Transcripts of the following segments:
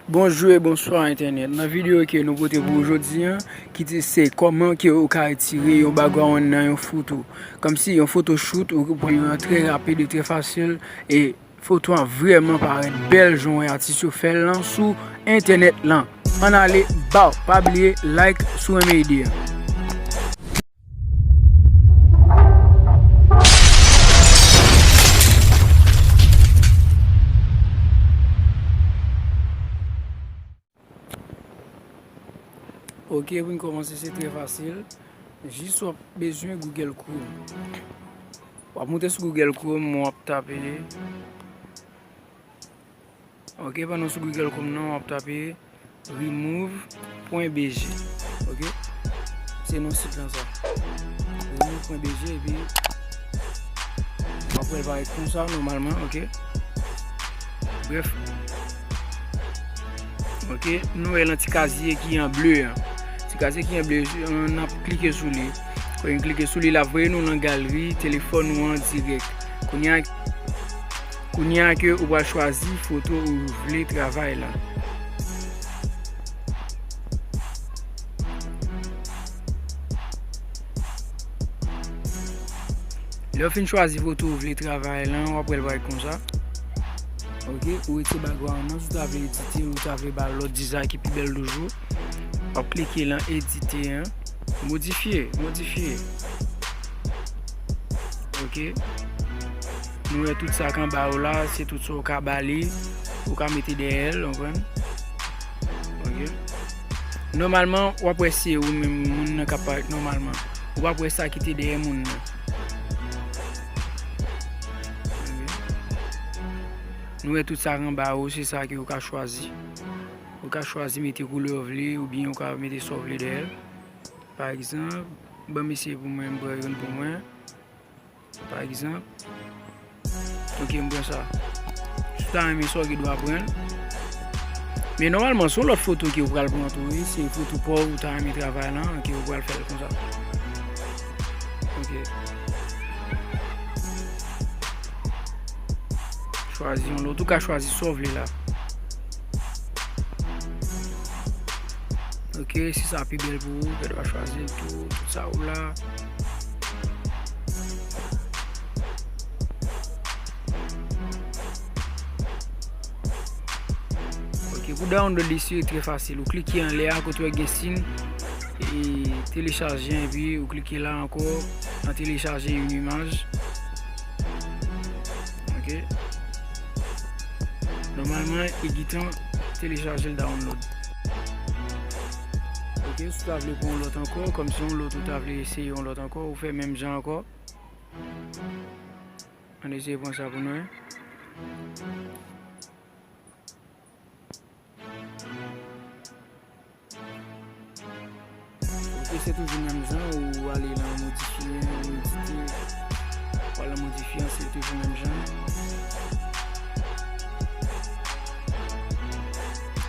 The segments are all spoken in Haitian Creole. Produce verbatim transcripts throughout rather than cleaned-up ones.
Bonjou e bonswa entènèt. Nan videyo ke nou pote pou ou jodi a, ki di se kòman ke ou ka retire yon background nan yon foto. Kòmsi yon photoshoot, ou pran yon trè rapid e trè fasil, e foto an vrèman parèt bèl jan w wè atis yo fè l lan sou entènèt lan. Ann ale, baw, pa bliye like si w renmen ide a. Ok, pou n kòmanse, se trè fasil. Jis w ap bezwen Google Chrome. W ap moute sou Google Chrome, w ap tape. Ok, pandan w sou Google Chrome nan, w ap tape remove pwen B G. Ok? Se non sit lan sa. Remove pwen B G, epi w ap wè l parèt konsa nòmalman, ok? Brèf. Ok, nou wè nan ti kazye ki an ble an. Ti kazye ki an ble, n ap klike sou li. Kòm n klike sou li, l ap voye nou nan galri telefòn ou an dirèk. Kounye a, kounye a ke ou pral chwazi foto ou vle travay la. Lè w fin chwazi foto ou vle travay lan, w ap wè l parèt konsa. Ok, ou retire background nan, si w ta vle edite, ou ta vle ba lòt dizay ki pi bèl toujou, w ap klike lan edite an. Modifye, modifye. Ok. Nou wè tout sa k anba yo la, se tout sa w ka ba li, ou ka mete dèyè l, w konprann? Ok. Nòmalman, w ap wè se ou menm moun nan k ap parèt nòmalman. Ou p ap wè sa ki te dèyè moun nan. Ok. Nou wè tout sa k anba yo, se sa ke ou ka chwazi. Ou ka chwazi mete koulè w vle, oubyen ou ka mete sa w vle dèyè l. Pa egzanp, ban m eseye pou mwen, m pran youn pou mwen. Pa egzanp, ok, m pran sa. Si w ta renmen sa, w gen dwa pran l. Men nòmalman, se yon lòt foto ke w pral pran tou, wi. Se foto pa w, ou ta renmen travay lan, ok, ou pral fè l konsa. Ok. Chwazi yon lòt, ou ka chwazi sa w vle la. Ok, si sa pi bèl pou ou, ou gen dwa chwazi l tou, tout sa ou la. Ok, pou download li, se trè fasil. Ou klike anlè a, kote w gen siy, e, telechaje, epi ou klike la ankò, nan telechaje yon imaj. Ok. Nòmalman, li gentan telechaje l download. Ok, si w ta vle pran yon lòt ankò, kòmsi yon lòt ou ta vle eseye yon lòt ankò, ou fè menm jan ankò. Ann eseye pran sa pou nou wè. Ok, se toujou menm jan, ou ale nan modifye, ou edite, ou ale nan modifye, se toujou menm jan.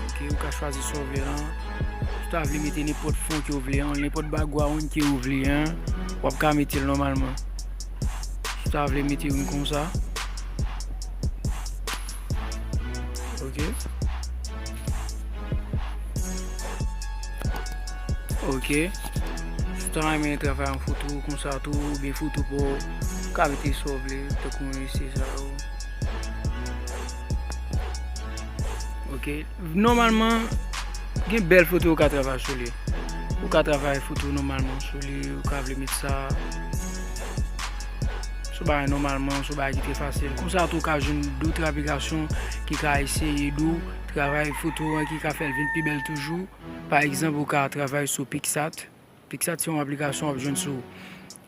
Ok, ou ka chwazi sa w vle lan. Si w ta vle mete nenpòt fon ke w vle an, nenpòt background ke w vle an, w ap ka mete l nòmalman. Si w ta vle mete youn konsa. Ok. Ok. Si w ta renmen travay an foto konsa tou, oubyen foto pa w, ou ka mete sa w vle, tankou mwen se sa yo. Ok. Nòmalman, gen bèl foto ou ka travay sou li. Ou ka travay foto nòmalman sou li, ou ka vle met sa. Se yon bagay nòmalman, se yon bagay ki trè fasil. Konsa tou, ou ka jwenn dòt aplikasyon ki ka eseye ede w travay foto an, ki ka fè l vin pi bèl toujou. Pa egzanp, ou ka travay sou PicsArt. PicsArt se yon aplikasyon w ap jwenn sou,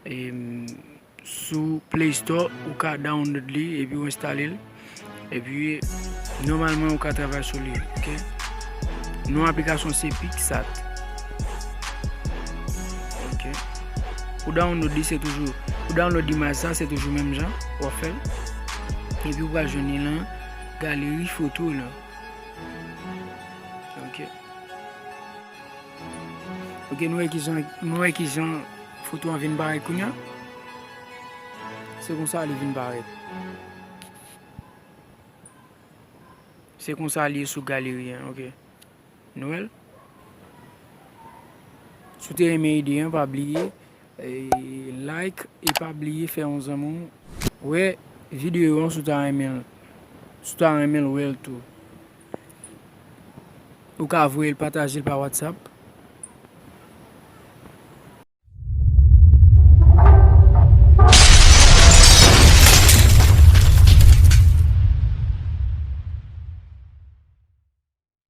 em, sou Play Store, ou ka download li epi ou enstale l. Epi, nòmalman, ou ka travay sou li, ok? Non aplikasyon se PicsArt. Ok. Pou download li, se toujou, pou download imaj sa, se toujou menm jan, w ap fè l. Epi ou pral jwenn li nan galeri foto lan. Ok. Ok, nou wè kijan, nou wè kijan foto an vin parèt kounye a. Se konsa li vin parèt. Se konsa li ye sou galeri an, ok. Nou wè l? Si w te renmen ide an, pa bliye, eh, like e pa bliye fè yon zanmi w wè videyo an si w ta renmen l. Si w ta renmen l wè l tou. Ou ka voye l, pataje l pa WhatsApp.